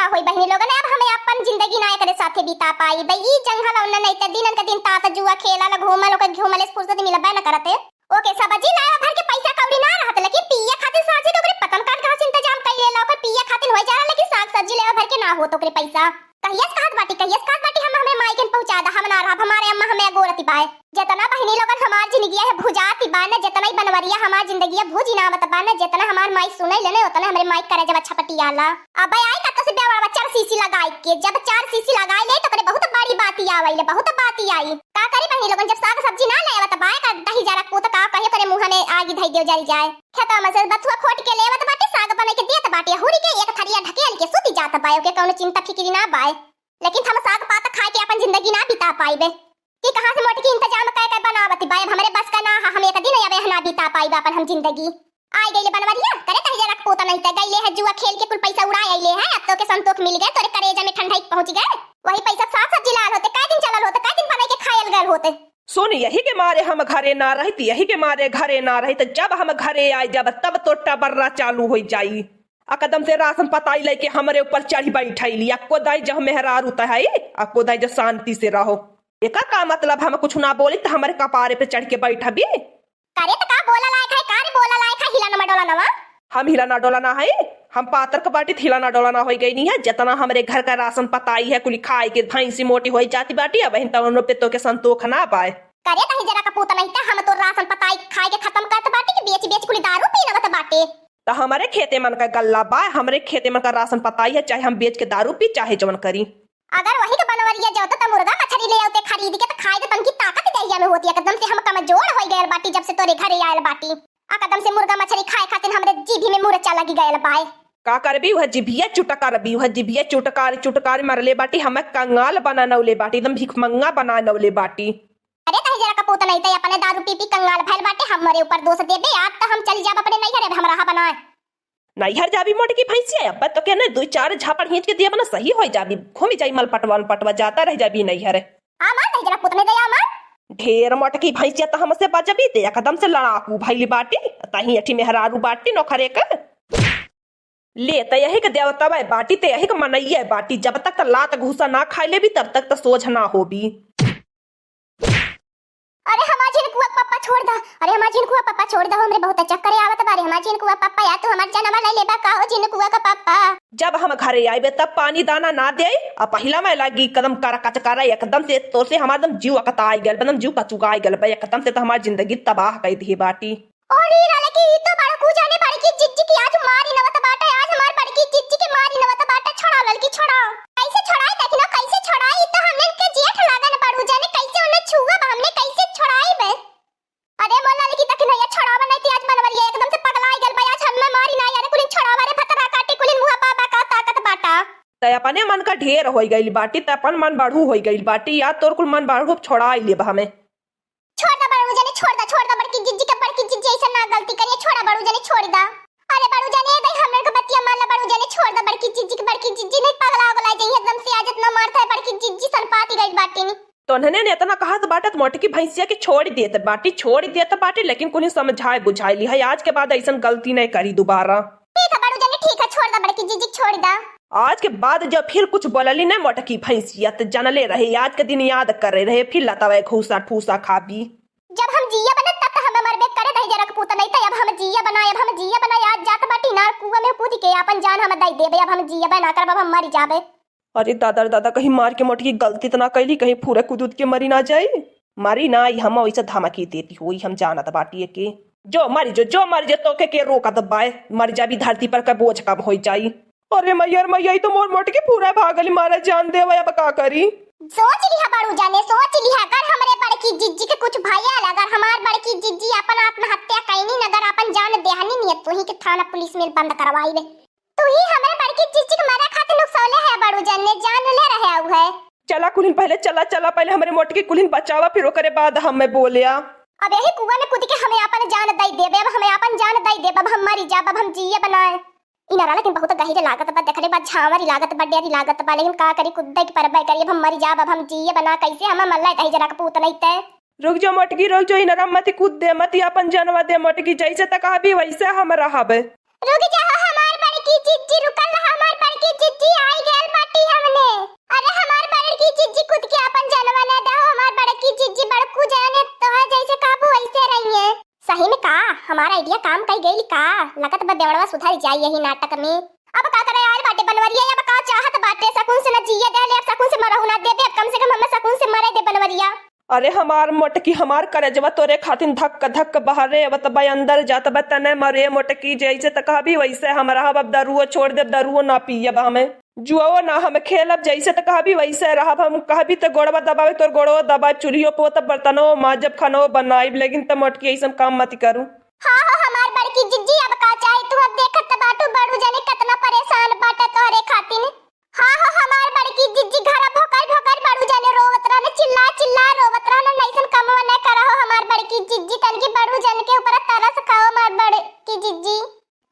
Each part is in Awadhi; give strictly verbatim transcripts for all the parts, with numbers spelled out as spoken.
का होई बहिनी लोगन, अब हमें अपन जिंदगी ना एकरे साथे बिता पाई। बे ई जंगल उन्ना नहीं त दिनन के दिन तात जुआ खेलल, घूमल, ओके घूमले से फुर्सत मिलबे न करते। ओके सब्जी लाए भर के पैसा कौड़ी ना रहत, लेकिन पिए खातिर साझे तो ओकरे पतन काट घास इंतजाम कर लेला, ओकर पिए खातिर हो जाला, लेकिन साग सब्जी लेवे भर के ना होत ओकरे पैसा। कहियस कहत बाटी, कहियस कहत बाटी, हम हमरे माई के पहुँचा दा, हम ना रहब, हमारे अम्मा हमें अगोरती बाय। जितना बहिनी लोगन हमार जिंदगिया है भुजाती बा न, जितना ही बनवरिया हमार जिंदगिया भुज इनामत बा न, जितना हमार माई सुने लेने, उतना हमरे माई करे जब छपटियाला। अब आई कत से बेवड़वा चार सीसी लगाई के, जब चार सीसी लगाई ले तो करे बहुत बड़ी बाती आवैले, बहुत बाती आई। का करी बहिनी लोगन, जब साग सब्जी ना ले आवत बाय का दही जरा पूत का कहियो तोरे मुँह में आगी धई देव जल जाए। खेतवा में से बथुआ खोट के लेवत बाटे, साग बने के देत बाटे, हुरी के एक थरिया ढकेल के सूती जात बाय, ओके कौनो चिंता फिक्री ना बाय। लेकिन हम साग पात खाए के अपन जिंदगी ना बिता पाइबे। कि कहाँ से मोटकी इंतजाम कय के बनावत बाय, हमरे बस का ना ह, हम एक दिन अब ना बिता पाइबे अपन हम जिंदगी। आइ गइले बनवरिया, करे तही जरा पूत नहीं त गइले है जुआ खेल के कुल पैसा उड़ा आइले है, अब तो के संतोख मिल गए, तोरे करेजा में ठंडाई पहुँच गए। वही पैसा साग सब्जी लाल होते, कै दिन चलल होते, कै दिन बनाई के खायल गल होते। सुन, यही के मारे हम घरे ना रहित, यही के मारे घरे ना रहित। जब हम घरे आए जब, तब तो टबर्रा चालू होइ जाई। एकदम से रासन पताई लेके हमरे ऊपर चढ़ी बैठैली। अक्को दाई जब मेहरारू त है, अक्को दाई जब शांति से रहो। एकर का मतलब, हम कुछ ना बोली त हमरे कपारे पे चढ़ के बैठबी? करे त का बोला लायक है, का रे बोला लायक है, हिला न डोला नवा। हम हिला ना डोला ना है, हम पातर क बाटी त हिला ना डोला ना होई गई नहीं है। जितना हमरे घर का रासन पताई है, कुली खाए के भैंसी मोटी होई जाती बाटी, अब हिन तवनो पे तो के संतोख ना बाय। करे तही जरा कपूत नहीं त हम तो रासन पताई खाए के खत्म करत बाटी कि बेच बेच कुली दारू पी नवत बाटे। त हमरे खेते मन का गल्ला बाय, हमरे खेते मन का रासन पताई है, चाहे हम बेच के दारू पी, चाहे जवन करी। अगर वही के बनवरिया जाओ त मुर्गा मछरी ले आओ ते खरीद के त खाए त तनकी ताकत देहिया में होती। एकदम से हम कमजोर होई गयल बाटी जब से तोरे घरे आयल बाटी। एकदम से मुर्गा मछरी खाए खातिर हमरे जीभी में मुरचा लगी गयल बाय। का करबी, वह जिभिया चुटा करबी, वह जिभिया चुटकार चुटकार मरले बाटी, हमें कंगाल बना नौले बाटी, एकदम भिखमंगा बना नौले बाटी। अरे तही जरा कपूत नहीं त अपने दारू पी पी कंगाल भैल बाटे, हमरे ऊपर दोष देबे। आज त हम चली जाब अपने नैहर, अब हम रहा बनाए। नैहर जाबी मोटकी भैंसिया, अब तो के न दुई चार झापड़ खींच के दिया बना सही होई जाबी, घूमी जाई मल पटवा पटवा जाता रह जाबी नैहर। आ मार तही जरा कपूत नहीं त आ मार। ढेर मोटकी भैंसिया त हमसे बजबी ते एकदम से लड़ाकू भैली बाटी, तही अठी मेहरारू बाटी नोखरे का। ले, त यही के देवता बाय बाटी, त यही के मनैया बाटी। जब तक त लात घूसा ना खाई लेबी, तब तक त सोझ ना होबी। अरे हमार झिनकुआ के पप्पा छोड़ दा, अरे हमार झिनकुआ के पप्पा छोड़ दा, हमरे बहुत चक्कर आवत बा रे, हमार झिनकुआ के पप्पा, या तू हमार जनवा ले लेबा का हो झिनकुआ के पप्पा? जब हम घरे आइबे तब पानी दाना ना दे, आ पहिला में लागी कदम कर कचकारा एकदम से, तो से हमार एकदम जीव अकताई गल, एकदम जीव कचुकाई गल बा, एकदम से त हमार जिंदगी तबाह कर दिए बाटी। अरे ललकी, ई तो बड़कू जाने बड़की जिज्जी की आज मारी नवत बाटे, आज हमार बड़की जिज्जी के मारी नवत बाटे, छोड़ाओ ललकी छोड़ाओ। कैसे छोड़ाई देखी ना, कैसे छोड़ाई, ई तो हमने के जेठ लागन बड़ू जाने, कैसे उन्हें छुआ बा, हमने कैसे छोड़ाई बे? अरे मोर ललकी देखी ना, ये छोड़ावा नहीं थी आज बनवरिया एकदम से पगलाई गल बा, आज हमें मारी ना, अरे कुलिन छोड़ावा रे भतरा काटी, कुलिन मुहा बाबा का ताकत बाटा। तै अपने मन का ढेर होई गइल बाटी, तै अपन मन बढ़ू होई गइल बाटी, या तोर कुल मन बढ़ू छोड़ाई लेब हमें। छोड़ दा बड़ू जने, छोड़ दा, छोड़ दा बड़की जिज्जी के, बड़की जिज्जी ऐसा ना गलती करिए, छोड़ा बड़ू जने, छोड़ दा। अरे बड़ू जने, ए दई हमरे के बतिया मान ला बड़ू जने, छोड़ दा बड़की जिज्जी के, बड़की जिज्जी नहीं पगला उगला जाइए एकदम से, आज इतना मारता है बड़की जिज्जी सनपाती गई बाटी नी। तोन्हने ने इतना कहत बाटे त मोटकी भैंसिया के छोड़ देत बाटी, छोड़ देत बाटी, लेकिन कुनी समझाए बुझाए ली है, आज के बाद ऐसन गलती नहीं करी दोबारा। ठीक है बड़ू जने, ठीक है, छोड़ दा बड़की जिज्जी, छोड़ दा। आज के बाद जब फिर कुछ बोलली न मोटकी भैंसिया, त जनले रहे, आज के दिन याद करे रहे, फिर लतावे घूसा ठूसा खाबी। जब हम जिया बने तब त हम मरबे करे रहे जरक पूत, नहीं त अब हम जिया बनाए, अब हम जिया बनाए, आज जात बाटी ना कुआ में कूद के अपन जान हम दई देबे, अब हम जिया बना करब, अब हम मर जाबे। अरे दादा रे दादा, कहीं मार के मोटकी गलती त ना कैली, कहीं फूरे कूद के मरी ना जाई। मरी ना, ई हम वैसे धमकी देती होई, हम जानत बाटी के। जो मरी जो, जो मरी जो, तोके के रोकत बाय, मर जाबी धरती पर का बोझ कम होई जाई। अरे मैया रे मैया, ई तो मोर मोटकी पूरा भागल, मारा जान देवा, अब का करी? सोच लिहा बड़ू जाने, सोच लिहा, अगर हमरे बड़की जिज्जी के कुछ भयल, अगर हमार बड़की जिज्जी अपन आत्महत्या कैनी, अगर अपन जान देहनी नियत, तू ही के थाना पुलिस में बंद करवाई ले। तू ही हमरे बड़की जिज्जी के मरे खातिर नुकसौले है बड़ू जाने, जान ले रहे आऊ है। चला कुलिन पहले, चला, चला पहले हमरे मोटकी कुलिन बचावा, फिर ओकरे बाद हमें बोलिया। अब यही कुआ में कूद के हमें अपन जान दई देबे, अब हमें अपन जान दई देबे, अब हम मरी जाब, अब हम जिए बनाए। इनारा लेकिन बहुत गहिरे लागत बा, देखले बा झांवरी लागत बा, डेरी लागत बा, लेकिन का करी, कूदे के परबे करी, अब हम मरी जाब, अब हम जिए बना, कैसे हम मल्ला दही जरा के पूत नहीं ते। रुक जो मोटकी, रुक जो, इनारा मत कूद दे, मत अपन जानवा दे मोटकी, जैसे त कहबी वैसे हम रहब। रुक जा हो हमार बड़की जिज्जी, रुकल रहा हमार बड़की जिज्जी, आई गे, हमार idea काम कई गइल का? लगत बा बेवड़वा सुधर जाई यही नाटक में। अब का करे आइल बाटे बनवरिया, अब का चाहत बाटे? सकून से न जिए देले, अब सकून से मरहु ना देबे, अब कम से कम हमें सकून से मरे दे बनवरिया। अरे हमार मोटकी, हमार करेजवा तोरे खातिन धक धक बहरे, अब तब अंदर जात बा तने मरे मोटकी, जैसे त कहबी वैसे हम रहब, अब दरुओ छोड़ देब, दरुओ ना पियब हमें। जुआओ ना हम खेलब, जैसे त कहबी वैसे रहब। हम कहबी त गोड़वा दबावे, तोर गोड़वा दबावे, चूल्हियो पोतब, बर्तनो माजब, खानो बनाइब, लेकिन त मोटकी ऐसन काम मत करू। हाँ हो हमार बड़की जिज्जी, अब का चाही तू? अब देखत त बाटू बड़ू जने कितना परेशान बाटे तोहरे खातिन। हाँ हो हमार बड़की जिज्जी, घर भोकर भोकर बड़ू जने रोवत रहने, चिल्ला चिल्ला रोवत रहने, ऐसन कमवा न करा हो हमार बड़की जिज्जी, तनकी बड़ू जन के ऊपर तरस खाओ हमार बड़की जिज्जी।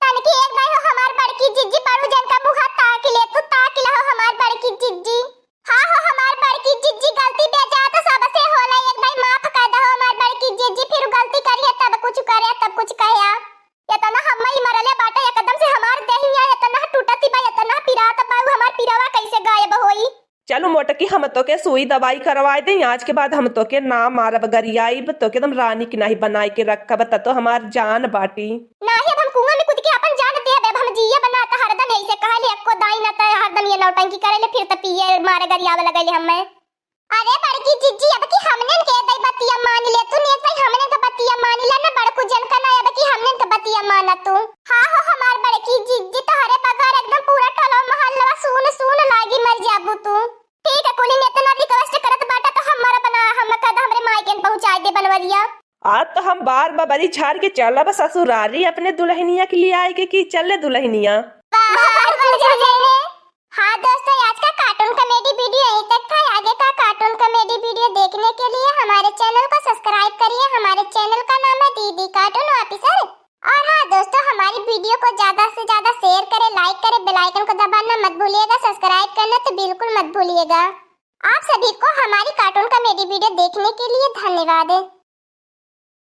तनकी एक बार हो हमार बड़की जिज्जी बड़ू जन का मुँह ताक ले, तू ताक ला हो हमार बड़की जिज्जी। हाँ हो हमार बड़की जिज्जी, गलती बेजा तो सबसे होला, एक बार माफ कर दो हमार बड़की जिज्जी, फिर गलती करिए तब कुछ करे तब कुछ कहे। इतना हम ही मरले बाटे एकदम से हमार देहिया इतना टूटती बा, इतना पिरात बा, उ हमार पिरावा कैसे गायब होई? चलो मोटकी, हम तोके सुई दवाई करवाए देई, आज के बाद हम तोके ना मारब गरियाइब, तोके एकदम रानी की नाहीं बनाए के रखब, त तो हमार जान बाटी। नाहीं, अब हम कुआं में कूद के अपन जान देब, अब हम जियब ना त हरदम ऐसे कहले एको दाई ना त हरदम ये नौटंकी करेले, फिर त पिए मारे गरियावे लगले हमें। अरे बड़की जिज्जी, अब की हमने के दई बतिया मान ले तू, नेक भाई हमने के बतिया मान ले ना, बड़कू जन का ना, अब की हमने के बतिया माना तू। हाँ हो हमार बड़की जिज्जी, तोहरे बगैर एकदम पूरा टोला मोहल्ला सून सून लागी, मर जाबू तू। ठीक है, कुली ने इतना request करत बाटे तो हमर बना, हम कद हमरे मायके पहुँचाए दे बनवरिया। आज तो हम बार बबरी झाड़ के चलब ससुरारी अपने दुल्हनिया के लिए आए के की चल ले दुल्हनिया। बाहर बन जाने। हाँ दोस्तों, आज का cartoon comedy video यहीं तक था। आगे का cartoon comedy video देखने के लिए हमारे channel को subscribe करिए। हमारे channel का नाम है दीदी Cartoon Officer। और हाँ दोस्तों, हमारी video को ज्यादा से ज्यादा share करें, like करें, bell icon को दबाना मत भूलिएगा, subscribe करना तो बिल्कुल मत भूलिएगा। आप सभी को हमारी cartoon comedy video देखने के लिए धन्यवाद।